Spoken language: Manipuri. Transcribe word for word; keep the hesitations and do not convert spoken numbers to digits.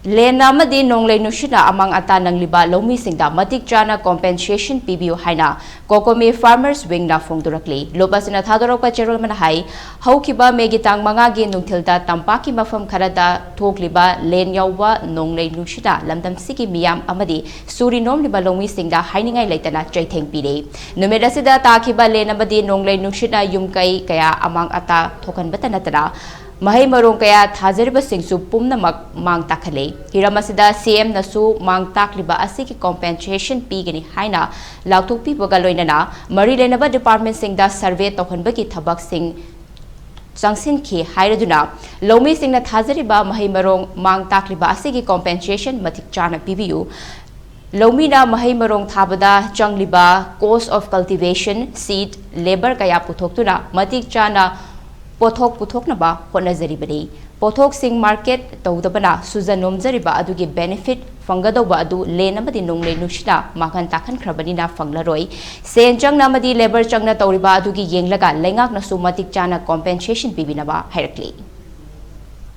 ꯂꯦꯟ ꯑꯃꯗꯤ ꯅꯣꯡꯂꯩ ꯅꯨꯡꯁꯤꯠꯅ ꯑꯃꯥꯡ ꯑꯇꯥ ꯅꯪꯂꯤꯕ ꯂꯧꯃꯤꯁꯤꯡꯗ ꯃꯇꯤꯛ ꯆꯥꯅ compensation ꯄꯤꯕꯤꯌꯨ ꯍꯥꯏꯅ COCOMI Farmers Wingꯅ ꯐꯣꯡꯗꯣꯔꯛꯂꯤ꯫ ꯂꯨꯞ ꯑꯁꯤꯅ ꯊꯥꯗꯣꯔꯛꯄ ꯆꯦꯔꯣꯜ ꯑꯃꯅ ꯍꯥꯏ, ꯍꯧꯈꯤꯕ ꯃꯦꯒꯤ ꯇꯥꯡ ꯃꯉꯥꯒꯤ ꯅꯨꯡꯊꯤꯜꯗ ꯇꯝꯄꯥꯛꯀꯤ ꯃꯐꯝ ꯈꯔꯗ ꯊꯣꯛꯂꯤꯕ ꯂꯦꯟ ꯌꯥꯎꯕ ꯅꯣꯡꯂꯩ ꯅꯨꯡꯁꯤꯠꯅ ꯂꯝꯗꯝꯁꯤꯒꯤ ꯃꯤꯌꯥꯝ ꯑꯃꯗꯤ ꯁꯨꯔꯤ ꯅꯣꯝꯂꯤꯕ ꯂꯧꯃꯤꯁꯤꯡꯗ ꯍꯥꯏꯅꯤꯡꯉꯥꯏ ꯂꯩꯇꯅ ꯆꯩꯊꯦꯡ ꯄꯤꯔꯦ꯫ ꯅꯨꯃꯤꯠ ꯑꯁꯤꯗ ꯇꯥꯈꯤꯕ ꯂꯦꯟ ꯑꯃꯗꯤ ꯅꯣꯡꯂꯩ ꯅꯨꯡꯁꯤꯠꯅ ꯌꯨꯝ ꯀꯩ ꯀꯌꯥ ꯑꯃꯥꯡ ꯑꯇꯥ ꯊꯣꯛꯍꯟꯕꯇ ꯅꯠꯇꯅ ꯃꯍꯩ ꯃꯔꯣꯡ ꯀꯌꯥ ꯊꯥꯖꯔꯤꯕꯁꯤꯡꯁꯨ ꯄꯨꯝꯅꯃꯛ ꯃꯥꯡ ꯇꯥꯛꯍꯜꯂꯦ꯫ ꯍꯤꯔꯝ ꯑꯁꯤꯗ CMꯅꯁꯨ ꯃꯥꯡ ꯇꯥꯛꯂꯤꯕ ꯑꯁꯤꯒꯤ compensation ꯄꯤꯒꯅꯤ ꯍꯥꯏꯅ ꯂꯥꯎꯊꯣꯛꯄꯤꯕꯒ ꯂꯣꯏꯅꯅ ꯃꯔꯤ ꯂꯩꯅꯕ departmentꯁꯤꯡꯗ survey ꯇꯧꯍꯟꯕꯒꯤ ꯊꯕꯛꯁꯤꯡ ꯆꯪꯁꯤꯟꯈꯤ ꯍꯥꯏꯔꯗꯨꯅ ꯂꯧꯃꯤꯁꯤꯡꯅ ꯊꯥꯖꯔꯤꯕ ꯃꯍꯩ ꯃꯔꯣꯡ ꯃꯥꯡ ꯇꯥꯛꯂꯤꯕ ꯑꯁꯤꯒꯤ compensation ꯃꯇꯤꯛ ꯆꯥꯅ ꯄꯤꯕꯤꯌꯨ꯫ ꯂꯧꯃꯤꯅ ꯃꯍꯩ ꯃꯔꯣꯡ ꯊꯥꯕꯗ ꯆꯪꯂꯤꯕ cost of cultivation, seed, labour ꯀꯌꯥ ꯄꯨꯊꯣꯛꯇꯨꯅ ꯃꯇꯤꯛ ꯆꯥꯅ ꯄꯣꯠꯊꯣꯛ ꯄꯨꯊꯣꯛꯅꯕ ꯍꯣꯠꯅꯖꯔꯤꯕꯅꯤ꯫ ꯄꯣꯠꯊꯣꯛꯁꯤꯡ market ꯇꯧꯗꯕꯅ ꯁꯨꯖ ꯅꯣꯝꯖꯔꯤꯕ ꯑꯗꯨꯒꯤ benefit ꯐꯪꯒꯗꯧꯕ ꯑꯗꯨ ꯂꯦꯟ ꯑꯃꯗꯤ ꯅꯣꯡꯂꯩ ꯅꯨꯡꯁꯤꯠꯅ ꯃꯥꯡꯍꯟ ꯇꯥꯛꯍꯟꯈ꯭ꯔꯕꯅꯤꯅ ꯐꯪꯂꯔꯣꯏ꯫ ꯁꯦꯟ ꯆꯪꯅ ꯑꯃꯗꯤ labour ꯆꯪꯅ ꯇꯧꯔꯤꯕ ꯑꯗꯨꯒꯤ ꯌꯦꯡꯂꯒ ꯂꯩꯉꯥꯛꯅꯁꯨ ꯃꯇꯤꯛ ꯆꯥꯅ compensation ꯄꯤꯕꯤꯅꯕ ꯍꯥꯏꯔꯛꯂꯤ꯫